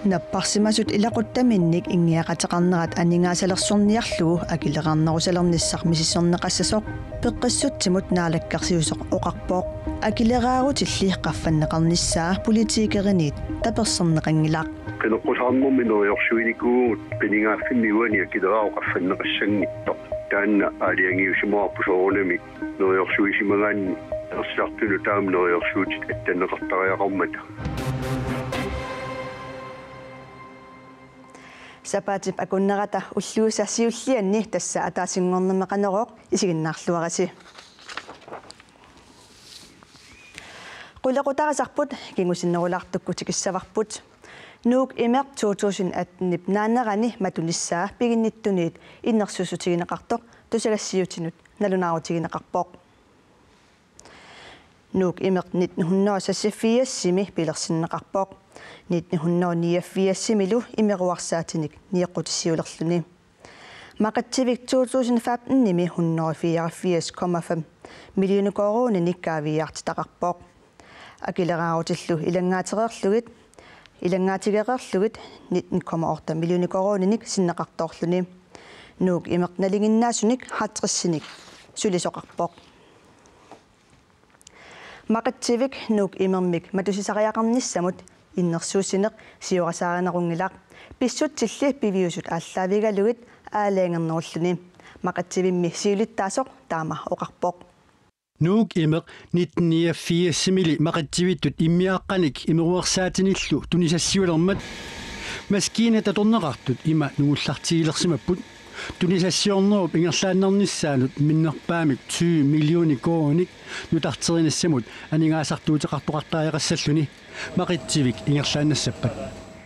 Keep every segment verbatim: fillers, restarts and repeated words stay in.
Napparsimasut ilaquttaminnik ingiaqateqarnerat aningaasaliorsorniarlugu akileraarnerusalernissaq misissorneqassasoq Peqqissutsimut Naalakkersuisoq oqarpoq. Akileraarutilli qaffanneqarnissaa politikeriniit taperserneqanngilaq. Qineqqusaarnermi neriorsuinikuuvugut qinigaaffimmi uani akileraarut qaffanneqassanngitsoq. Taanna aalajangiussimavarput soorunami neriorsuisimagaanni Inatsisartunut taama neriorsuutit attanneqartariaqarmata. Sapaatip akunnerata ulluisa siullianni tassa ataasinngornermi Qanorooq, isiginnaarluarisi. Qulequtarisarput kingusinnerulaartukkut tikissavarput. Nuuk Imeq to tusind atten-ip naanerani matunissaa piginnittuniit innersuussutigineqartoq tusagassiuutinut nalunaarutigineqarpoq. Nuuk Imeq nitten hundrede og seksogfirs-imi pilersinneqarpoq. Nitten hundrede og niogfirs-imilu imeruersaatinik nioqqutissiulerluni. Maqitsivik to tusind femten-imi hundrede og fireogfirs komma fem millioner koruuninik kaaviiaartitaqarpoq. Akileraarutillu ilanngaatereerlugit, ilanngaatigereerlugit nitten komma otte millioner koruuninik sinneqartoorluni. Nuuk Imeq nalinginnaasunik halvtredsinik sulisoqarpoq. Maqitsivik Nuuk Imermik matusisariaqarnissamut innersuussineq siorasaarinerunngilaq. Pissutsilli piviusut aallaavigalugit aalajangernerulluni. Maqitsivimmi siulittaasoq taama oqarpoq. Nuuk Imeq nitten niogfirs-imili Maqitsivittut immiaaqqanik imeruersaatinillu tunisassiulermat maskiinat atorneqartut ima nungullartigilersimapput. Tunisassiornerup ingerlaannarnissaanut minnerpaamik tyve millioner koruuninik nutarterinissamut aningaasartuuteqartoqartariaqassalluni Maqitsivik ingerlaannassappat.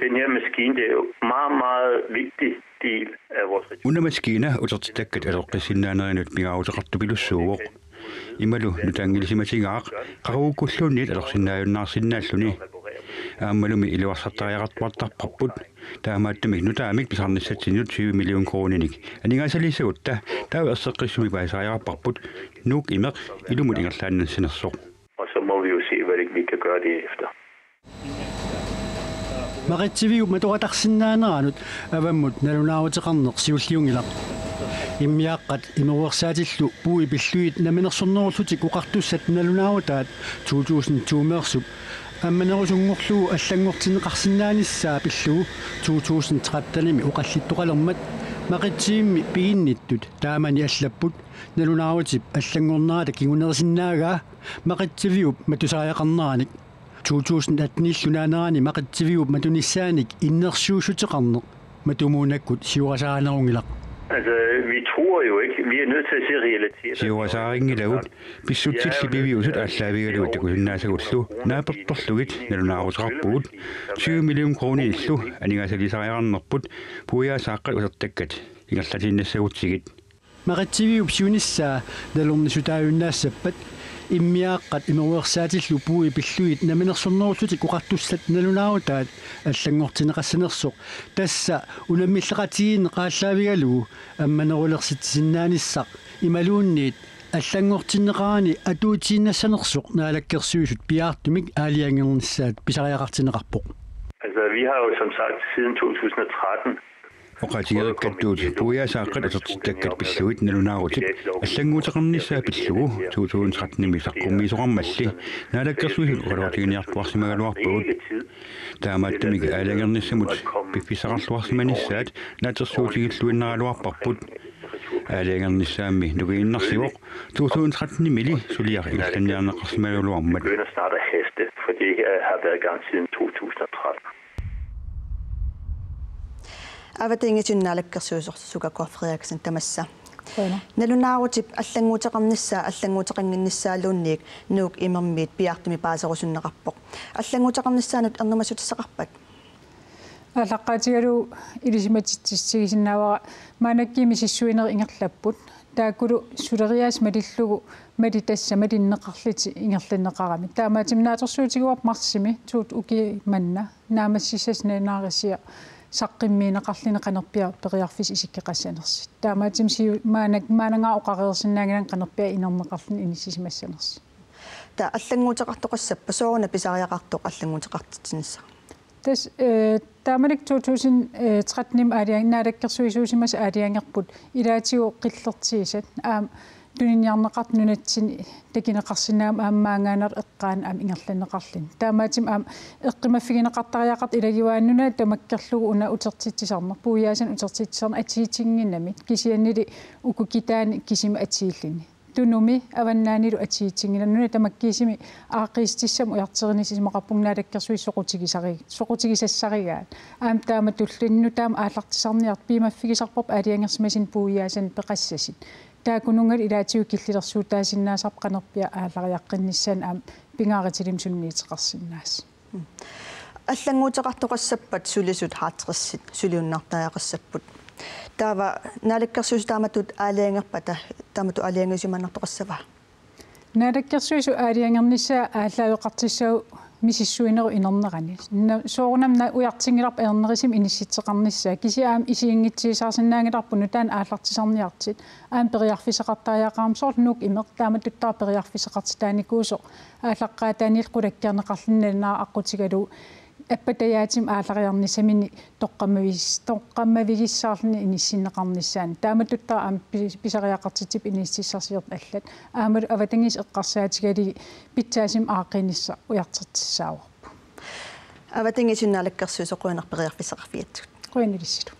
Den her maskine, det er jo en meget, meget vigtig del af vores retur. Una maskiina utertittakkat atoqqissinnaanerinut pingaaruteqartupilussuuvoq. Imalu nutaanngilisimatigaaq qaqugukkulluunniit atorsinnaajunnaarsinnaalluni. Aammalumi iluarsartariaqartuartarparput. Taamaattumik nutaamik pisarnissatsinnut tyve million koruuninik aningaasaliissagutta taava erseqqissumik paasisariaqarparput Nuuk Imeq ilumut ingerlaannassanersoq. Og så må vi jo se, hvad det, vi kan gøre derefter. Maqitsiviup matoqatarsinnaaneranut avammut nalunaaruteqarneq siulliunngilaq. Immiaaqqat imeruersaatillu puui pillugit namminersornerullutik oqartussat nalunaarutaat to tusind to-meersup ammanerusunngorlugu allanngortinneqarsinnaanissaa pillugu to tusind tretten-imi oqallittoqalermat Maqitsivimmi piginnittut taamani allapput. Nalunaarutip allanngornerata kingunerisinnaagaa Maqitsiviup matusariaqarneranik. To tusind atten-illu naanerani Maqitsiviup matunissaanik innersuussuteqarneq matumuunakkut siorasaarinerunngilaq. Altså, vi tror jo ikke. Vi er nødt til at se realiteten. Siorasaarinngillat, pissutsilli piviusut aallaavigalugit takusinnaasagullu naapertorlugit nalunaaruteqarpugut. Tyve million koruuniillu aningaasaliisariaqarnerput puiaasaaqqat utertakkat ingerlatiinnassagutsigit. Maqitsiviup siunissaa nalornissutaajunnaassappata immiaaqqat imeruersaatillu puui pillugit namminersornerullutik oqartussat nalunaarutaat allanngortinneqassanersoq, tassa unammilleqatigiinneq aallaavigalugu ammanerulersitsisinnaanissaq imaluunniit allanngortinneqarani atuutiinnassanersoq Naalakkersuisut piaartumik aalajangernissaat pisariaqartinneqarpoq. Altså, vi har jo som sagt siden to tusind og tretten. Oqaatigereerakku puiaasaaqqat utertittakkat pillugit nalunaarutip allannguuteqarnissaa pillugu to tusind tretten-imi saqqummiisoqarmalli Naalakkersuisut oqaloqatiginiartuarsimagaluarpagut. Taamaattumik aalajangernissamut piffissaqarluarsimanissaat naatsorsuutigilluinnaraluarparput. Aalajangernissaammi nukiinnarsivoq to tusind tretten-imili suliaq ingerlanniarneqarsimagaluarmat. Begynder snart at haste, for det her har været i gang siden to tusind og tretten. Avatangiisinnaaleqqersuisorsuka K. Frederiksen tamassa. Qujanaq. Nalunaarutip allannguuteqarnissaa, allannguuteqannginnissaaluunniit Nuuk Imermiit piaartumik paaserusunneqarpoq. Allannguuteqarnissaanut ernumassutissaqarpat? Aallaqqaatigalugu ilisimatitsissutigisinnaavara maannakkut misissuinerit ingerlapput. Taakkulu suleriaaseq malillugu mali tassa malinneqarlutik ingerlanneqarami. Taamaattumik naatsorsuutigaarput marsimi tuut ukiup manna naammassissasoq nalunaarisiaq saqqummiunneqarluni qanorpiaq periarfissat isikkoqassanersut. Taamaattumik siu-, maanna-, maannanngooq oqareersinnaannginnami qanorpiaq inerneqarluni inissisimassanersut. Taava allannguuteqartoqassappat sooruna pisariaqartoq allannguuteqartitsinissaq? Tassa, eh, taamanikkut to tusind tretten-imi aalajan-, naalakkersuisuusimasut aalajangerput ilaatigut qillertigisat. Aamma tuniniarneqartut nunatsinni takuneqarsinnaammat aamma maanngaanniit eqqaanut aamma ingerlanneqarluni. Taamaattumik aamma eqqumaffigineqartariaqartoq ilagivaat nunat tamakkerlugu una utertitsisarneq, puiaasanik utertitsisarneq atuutinnginnami, kisiannili uku kitaani kisimi atuulluni. Tunumi avannaanilu atuutinnginnami, nunat tamakkiisumik aaqqiissutissamik ujartuinissaq isumaqarpunga naalakkersuisut soqutigisari-, soqutigisassarigaat. Aamma taamatullu nutaamik aallartisarniartut piumaffigisarparput aalajangersimasut puiaasanik peqassasut. Taakkununnga ilaatigut killilersuutaasinnaasarput qanorpiaq aallariaqqinnissaanut aamma pingaarutilik sunniuteqarsinnaasut. Allannguuteqartoqassappat sulisut halvtredsit suliunnartariaqassapput. Taava naalakkersuisut taamatut aalajangerpata, taamatut aalajangiusimaannartoqassava? Naalakkersuisut aalajangernissaat aallaaveqartussaavoq misissuinerup inernerani. Na-, soorunami na-, ujartunngilarput ajornerusumik inissitseqarnissaa. Kisianni aamma isiginngitsiisaarsinnaanngilarput nutaanik aallartisarniartut. Aamma periarfissaqartariaqarami soorlu Nuuk Imeq taamatuttaaq periarfissaqartitaanikuusoq aallaqqaataaniillu qulakkeerneqarluni nalunaarutigalugu appatajaatsumik aallariarnissaminik toqqammavis-, toqqammavigissaarluni inissinneqarnissaanut. Taamatuttaaq aamma pi-, pisariaqartitsipput inississarsiortut allat. Aammalu avatangiisit eqqarsaatigalugit pitsaasumik aaqqiinissaq ujartortissaavarput. Avatangiisinut naalakkersuisoq qujanaq periarfissaqarfigatsigut. Qujanaq ilissilu.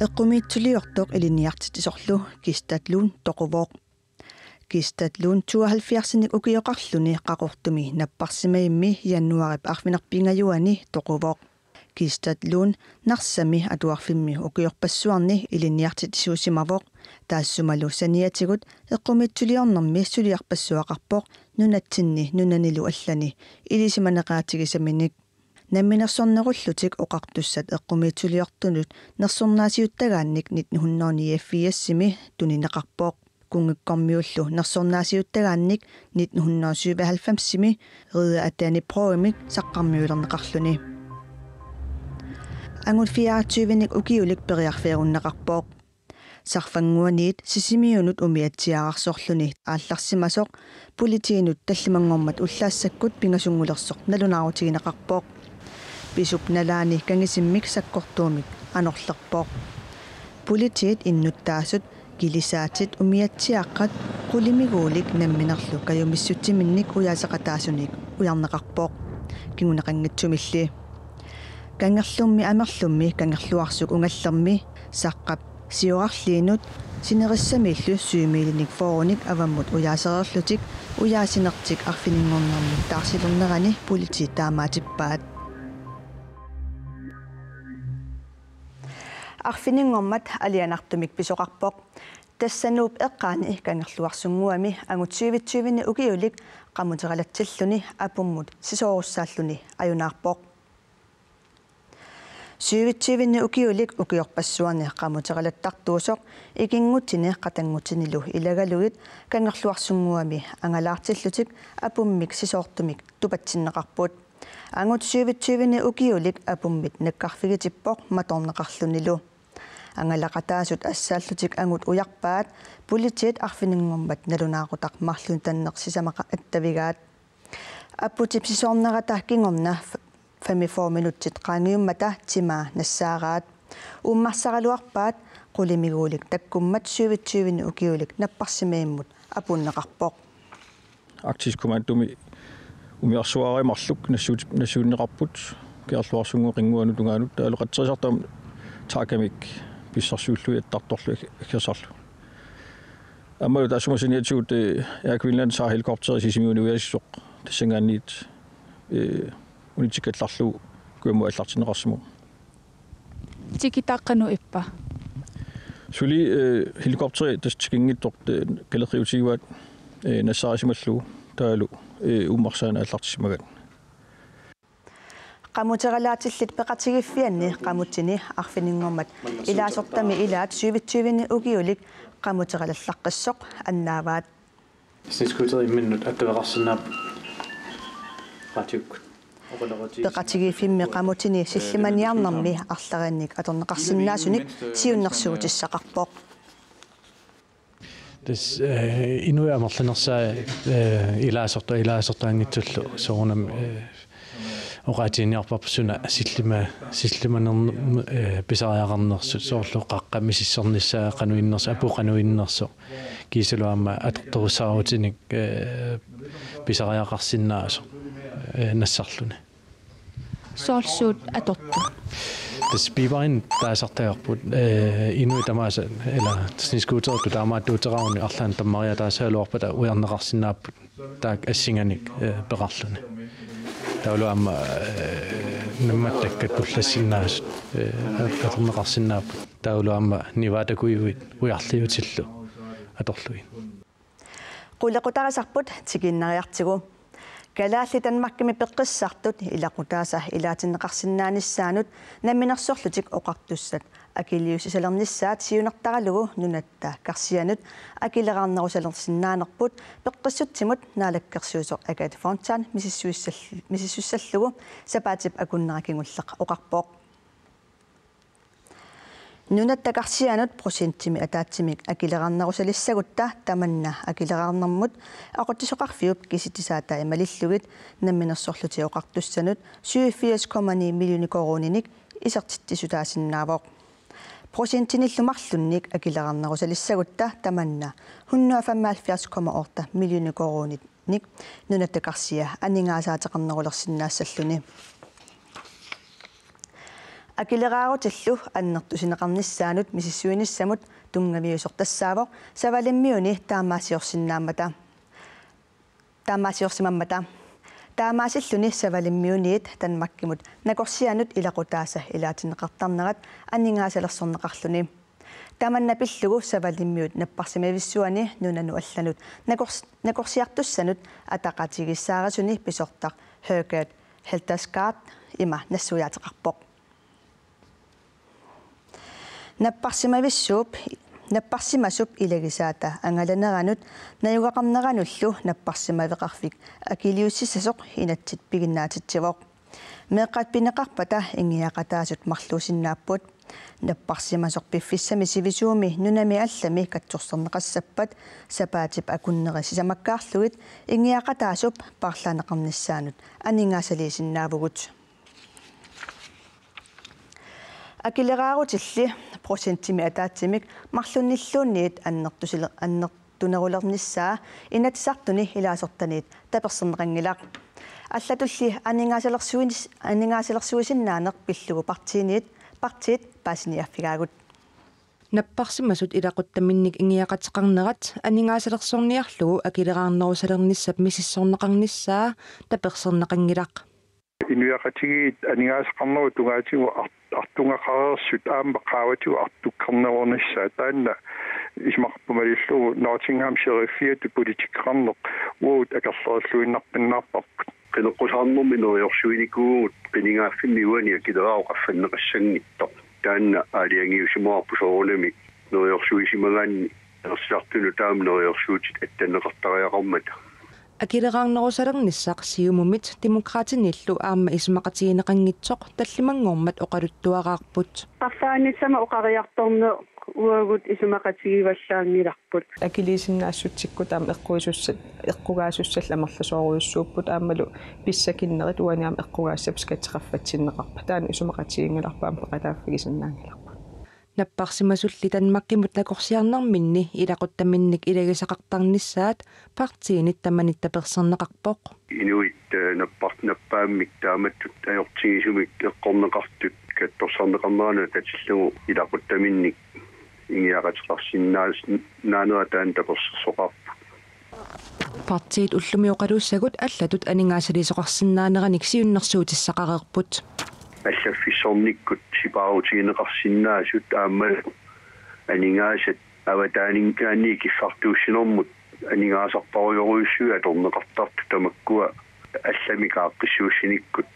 Eqqumiitsuliortoq ilinniartitsisorlu Kistad Lund toquvoq. Kistad Lund tooghalvfjerdsinik ukioqarluni Qaqortumi napparsimavimmi januaarip arfineq-pingajuani toquvoq. Kistad Lund Narsami atuarfimmi ukiorpassuarni ilinniartitsisuusimavoq, taassumalu saniatigut eqqumiitsuliornermi suliarpassuaqarpoq nunatsinni nunanilu allani ilisimaneqaatigisaminik. Namminersornerullutik Oqartussat eqqumiitsuliortunut nersornaasiuttagaannik nitten hundrede niogfirsimi tunineqarpoq. Kunngikkormiullu nersornaasiuttagaannik nitten hundrede syvoghalvfemsimi Ridder af Dannebrogimik saqqarmiulerneqarluni. Angut fireogtyvenik ukiulik periarfeerunneqarpoq. Sarfannguaniit Sisimiunut umiatsiaararsorluni aallarsimasoq politiinut tallimanngormat ullaassakkut pingasunngulersoq nalunaarutigineqarpoq. Pisup nalaani kangisimmik sakkortuumik anorlerpoq. Politiit innuttaasut, kilisaatit, umiatsiaaqqat qulimiguulik namminerlu kajumissutsiminnik ujaaseqataasunik ujarneqarpoq. Kinguneqanngitsumilli. Kangerlummi Amerlummi Kangerluarsuk Ungallermi Saqqap Siorarliinut sinerissamiillu syvmiilinik fyrrenik avammut ujaasereerlutik ujaasinertik arfininngornermi taarsilernerani politiit taamaatippaat. Arfininngormat alianartumik pisoqarpoq. Tassa Nuup eqqaani Kangerluarsunnguami angut syvogtyvenik ukiulik qamuteralatilluni apummut sisoorussaalluni ajunaarpoq. Syvogtyvenik ukiulik ukiorpassuarni qamuteralattartuusoq ikinngutsini qatanngutinilu ilagalugit Kangerluarsunnguami angalaartillutik apummik sisoortumik tupatsinneqarput. Angut syvogtyvenik ukiulik apummit nakkarfigitippoq matorneqarlunilu. Angalaqataasut assaallutik angut ujarpaat, politiit arfininngormat nalunaaqutaq marlunnik tanneq sisamaq attavigaat. Aputip sisoornerata kingorna f-, femogfyrre minutsit qaangiummata timaa nassaaraat. Uummarsaraluarpaat qulimiguulik takkummat syvogtyvenik ukiulik napparsimavimmut apuunneqarpoq. Arktisk Kommandomi umiarsuaraamarluk nassuut-, nassuunneqarput Kangerluarsunnguup qinnguanut tungaanut, taavalu qatserisartaq Takamik pissarsiullugit attartorlu ag-, aggersarlu. Aammalu taassuma saniatigut, eh, Air Greenlandip Saar helikopteri Sisimiuni ujaasisoq tassanngaanniit, eh, unitsikkallarlugu kujammut aallartinneqarsimavoq. Tikitaaqqanut ippa? Suli, eh, helikopteri tassa tikinngitsoq, eh, kalerriutigivaat, eh, nassaarisimallugu taavalu, eh, uummarsaaneq aallartissimagaat. Qamuteralaatillit peqatigiiffianni qamutsini arfininngormat ilaasortami ilaat syvogtyvenik ukiulik qamuteralallaqqissoq annaavaat. Snescooterit imminnut attaveqarsinnaapput raatiukkut. Peqatigiiffimmi qamutini sillimaniarnermi arlariinnik atorneqarsinnaasunik siunnersuutissaqarpoq. Tassa, eh, inuit amerlanersaat, eh, ilaasorta-, ilaasortaanngitsullu soorunami, eh, oqaatigiinniarparput suna sillima-, sillimanerm-, eh, pisariaqarnersut, soorlu qaqqap misissornissaa qanoq innersoq, apuup qanoq innersoq, kiisalu aamma atortorussaarutinik, eh, pisariaqarsinnaasoq, eh, nassarluni. Soorlu suut atortut? Tassa Biberinik taasartagarput, eh, inuit tamaasa, ila, tassa snescootertut taamaattuuteqaruni arlaannik tammariaat taasagaluarpata ujarneqarsinnaapput taakku assinganik, eh, peqarluni. Taavalu aamma, eh, nammattakkat tullassinnaasut, eh, atorneqarsinnaapput. Taavalu aamma nivaatakujuit ujarliutillu atorlugit. Qulequtarisarput tikiinnariartigu. Kalaallit Danmarkimi peqqissartut ilaqutaasa ilaatinneqarsinnaanissaannut Namminersorlutik Oqartussat akiliussisalernissaat siunertaralugu Nunatta Karsianut akileraarnerusalersinnaanerput peqqissutsimut naalakkersuisoq Agathe Fontain misissuissall-, misissuissallugu sapaatip akunnera kingulleq oqarpoq. Nunatta Karsianut procentimik ataatsimik akileraarnerusalissagutta tamanna akileraarnermut Aqutsisoqarfiup kisitsisaatai malillugit Namminersorlutik Oqartussanut syvogfirs komma ni millioner koruuninik isertitsissutaasinnaavoq. Procentinillu marlunnik akileraarnerusalissagutta tamanna hundrede og femoghalvfjerds komma otte millioner koruuninik Nunatta Karsia aningaasaateqarnerulersinnaassalluni. Akileraarutillu annertusineqarnissaanut misissuinissamut tunngaviusoq tassaavoq Savalimmiuni taamaasiorsinnaammata. Taamaasiorsimammata. Taamaasilluni Savalimmiuniit Danmarkimut nakorsianut ilaqutaasa ilaatinneqartarnerat aningaasalersorneqarluni. Tamanna pillugu Savalimmiut napparsimavissuani nunanut allanut nakors-, nakorsiartussanut ataqatigiissaarisuni pisortaq Hørgerd Heltersgaard ima nassuiaateqarpoq. Napparsimavissuup, napparsimasup ilagisaata angalaneranut najugaqarneranullu napparsimaveqarfik akiliussissasoq inatsit piginnaatitsivoq. Meeqqat pineqarpata ingiaqataasut marluusinnaapput. Napparsimasoq piffissami sivisuumi nunami allami katsorsorneqassappat sapaatip akunneri sisamakkaarlugit ingiaqataasup paarlaanneqarnissaanut aningaasaliisinnaavugut. Akileraarutilli procentimik ataatsimik marlunnilluunniit annertusile-, annertunerulernissaa Inatsisartuni ilaasortaniit taperserneqanngilaq. Allatulli aningaasalersuinis-, aningaasalersuisinnaaneq pillugu partiiniit, partiit paasiniaaffigaagut. Napparsimasut ilaquttaminnik ingiaqateqarnerat aningaasalersorniarlugu akileraarnerusalernissap misissorneqarnissaa taperserneqanngilaq. Inuiaqatigiit aningaasaqarnerup tungaatigut ar-, artugaqareersut aamma qaavatigut artukkernerunissaat taanna isumaqarpoq malillugu Nottingham Sheriffiatut politikeqarneq uagut akerlerilluinnarpinnaarparput. Qineqqusaarnermi neriorsuinikuuvugut qinigaaffimmi uani akileraarut qaffanneqassanngitsoq. Taanna aalajangiusimavarput soorunami neriorsuisimagaanni Inatsisartunut taama neriorsuutit attanneqartariaqarmata. Akileraarnerusalernissaq Siumumit Demokraatinillu aamma isumaqatigineqanngitsoq tallimanngormat oqaluttuaraarput. Qaffaanissamut oqariartorneq uagut isumaqatigivallaanngilarput. Akiliisinnaassutsikkut aamma eqquisussat, eqqugaasussallu amerlasoorujussuupput aammalu pissakinnerit uani aamma eqqugaassappat skattit qaffatsinneqarpat. Taanna isumaqatiginngilarput aamma peqataaffigisinnaanngilarput. Napparsimasulli Danmarkimut nakorsiarnerminni ilaquttaminnik ilagisaqartarnissaat partiinit tamanit taperserneqarpoq. Inuit, eh, nappar-, nappaammik taamatut ajortigisumik eqqorneqartut katsorsarneqarneranut atatillugu ilaquttaminnik ingiaqateqarsinnaas-, -naanerat taanna tapersersoqarpoq. Partiit ullumi oqaluussagut allatut aningaasaliisoqarsinnaaneranik siunnersuutissaqareerput. Allaffissornikkut sipaarutigineqarsinnaasut aamma aningaasat avataaninngaanniit kiffartuussinermut aningaasarparujorujussuit atorneqartartut tamakkua allamik aaqqissuussinikkut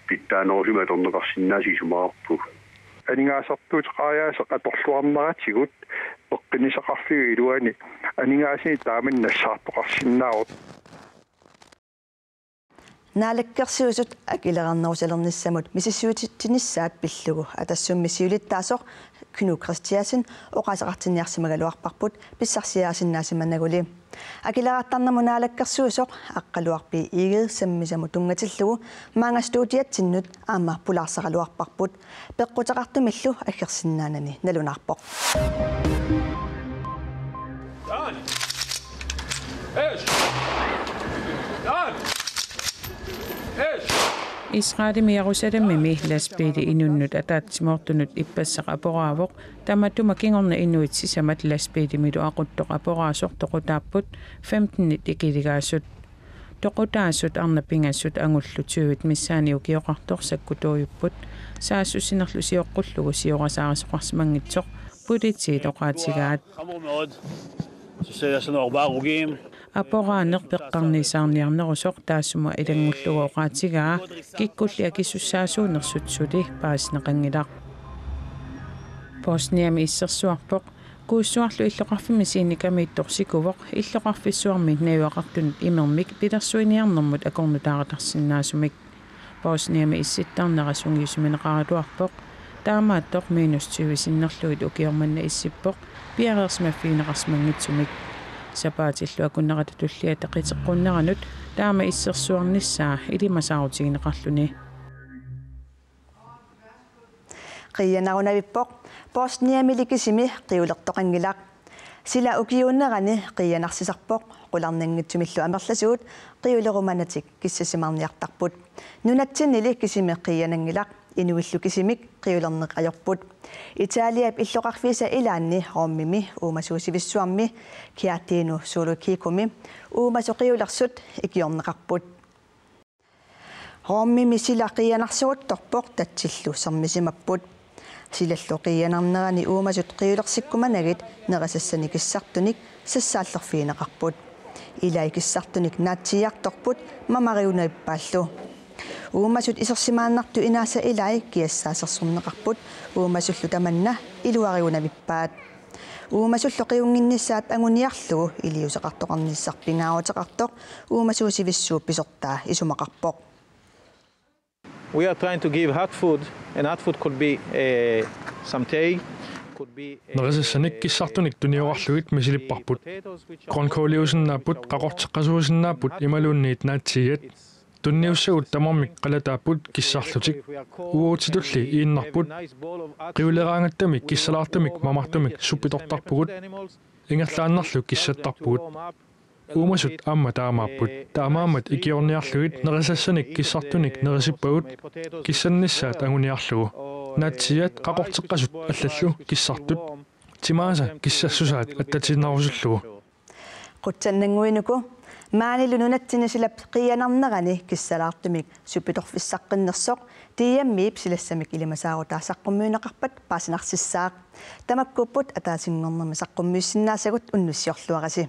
pitsaanerusumik atorneqarsinnaasut isumaqarpugut. Aningaasartuuteqariaaseq atorluarneratigut peqqinnissaqarfiup iluani aningaasanik taamani nassaartoqarsinnaavoq. Naalakkersuisut akileraarnerusalernissamut misissuititsinissaat pillugu Atassummi siulittaasoq Knud Kristiansen oqaaseqartinniarsimagaluarparput pissarsiarisinnaasimannaguli. Akileraartarnermut naalakkersuisoq Aqqaluaq B. Egede sammisamut tunngatillugu maanga studiatsinnut aamma pulaarsaraluarparput. Peqquteqartumillu aggersinnaanani nalunaarpoq. Israelimi Jerusalemimi lastbiili inunnut ataatsimoortunut ippassaq aporaavoq, tamatuma kingorna inuit sisamat lastbiilimilu aquttoq aporaasoq toqutaapput, femtenit ikiligaasut. Toqutaasut arnat pingasut angullu tyvit missaanni ukioqartoq sakkutuujupput, saassussinerlu sioqqullugu siorasaarisoqarsimanngitsoq, politiit oqaatigaat. Aporaaneq peqqarniisaarniarnerusoq taassuma ilanngullugu oqaatigaa, kikkulli akisussaasuunersut suli paasineqanngilaq. Bosniami issersuarpoq, kuussuarlu illoqarfimmi scenikamiittoq sikuvoq illoqarfissuarmi najugaqartunut imermik pilersuiniarnermut akornutaartarsinnaasumik. Bosniami issittarnera sungiusimaneqaraluarpoq, taamaattoq minus tyve sinnerlugit ukioq manna issippoq piareersimaffigineqarsimanngitsumik. Sapaatillu akunnerata tulliata qiteqqunneranut taama issersuarnissaa ilimasaarutigineqarluni. Qiianarunavippoq, Bosniamili kisimi qiulertoqanngilaq. Sila ukiuunerani qiianarsisarpoq, qularnanngitsumillu amerlasuut qiulerumanatik kissasimaarniartarput. Nunatsinnili kisimi qiiananngilaq, inuillu kisimik qiulerneq ajorput. Italiap illoqarfiisa ilaanni Romimi uumasuusivissuarmi Chiattino Sullo Chiecomi uumasut qiulersut ikiorneqarput. Romimi sila qiianarsoruttorpoq tatsillu sermisimapput. Silallu qiianarnerani uumasut qiulersikkumanagit nerisassanik kissartunik sassaallerfigineqarput. Ilai kissartunik naatsiiartorput mamariunavippaallu. Uumasut isersimaannartut inaasa ilai kiassaasersorneqarput, uumasullu tamanna iluariunavippaat. Uumasullu qiunnginnissaat anguniarlugu iliuuseqartoqarnissaq pingaaruteqartoq uumasuusivissuup pisortaa isumaqarpoq. We are trying to give hot food, and hot food could be uh, some tea, could be. Uh, Nerisassanik kissartunik tuniorarlugit misilipparput. Grønkåliusinnaapput, qaqorteqqasuusinnaapput imaluunniit naatsiiat. Tunniussagut tamarmik qalataapput kissarlutik. Uagutsitulli iinnarput. Qiuleraangattami kissalaartumik mamartumik suppitortarpugut. Ingerlaannarlu kissattarpugut. Uumasut aamma taamaapput. Taamaammat ikiorniarlugit nerisassanik kissartunik nerisippagut kissannissaat anguniarlugu. Naatsiiat qaqorteqqasut allallu kissartut. Timaasa kissassusaat attatiinnarusullugu. Qutsannannguinuku maanilu nunatsinni silap qiianarnerani kissalaartumik suppitorfissaqqinnersoq D M-ip silassamik ilimasaarutaat saqqummiunneqarpat paasinarsissaaq. Tamakkuupput ataasinngornermi saqqummiussinnaasagut, unnussiorluarisi.